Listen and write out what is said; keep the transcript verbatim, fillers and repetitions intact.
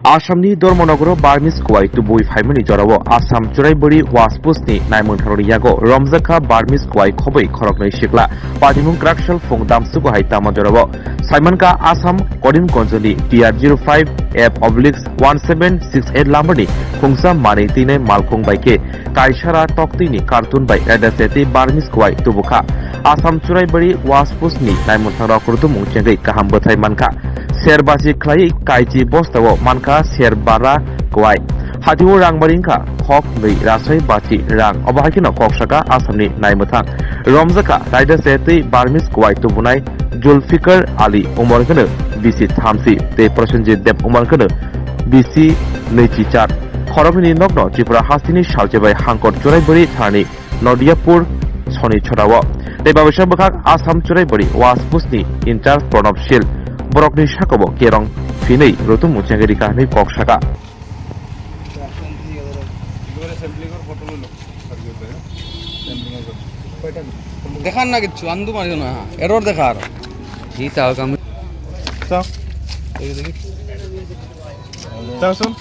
Assamni Dharmanagaro Burmese kuwai tubui phaimani jorao Assam Churaibari Waspusni naimwthangni yago romjakha Burmese kuwai khoboi khoroknwi sikla. Patimung kwrak salphung damsugo hai tamo jorao. Saimankha Assam Karimganjni T R zero five F oblique one seven six eight lambarni khungsa manwi twinai malkhung bai khe kaisara toktwini carton bai raida setwi Burmese kuwai tubukha. Assam Churaibari Waspusni naimwthangrok rwtwmung chengwi kaham bwthai mankha. Ser bachi khlaiwi kaichi bostao mankha ser bara kuwai. Hatio rang bari wngkha khok nwi rasai bachi rang. Obo hai kheno kok saka Assamni naimwthang. Romjakha raida setwi Burmese kuwai tubunai Zulfikar Ali umor hwnkhe bisi thamsi tei Prosenjit Deb umor hwnkhe bisi nwichi char. Khoroknwini nokno Tripura hasteni salchibai Hangkor Churaibari thanani Nodiyapur soni chorao. Tei babaisa bwkhak Assam Churaibari Waspusni in charge Pranab Sil borokni sakao kerong phinwi rwtwmung chengwi rikha hwnwi kok saka. দেখার না কিচ্ছু, আন্দু মারিও না, এরর দেখার। কি তাও কাম? চাও। এই দেখি। চাও, শুন।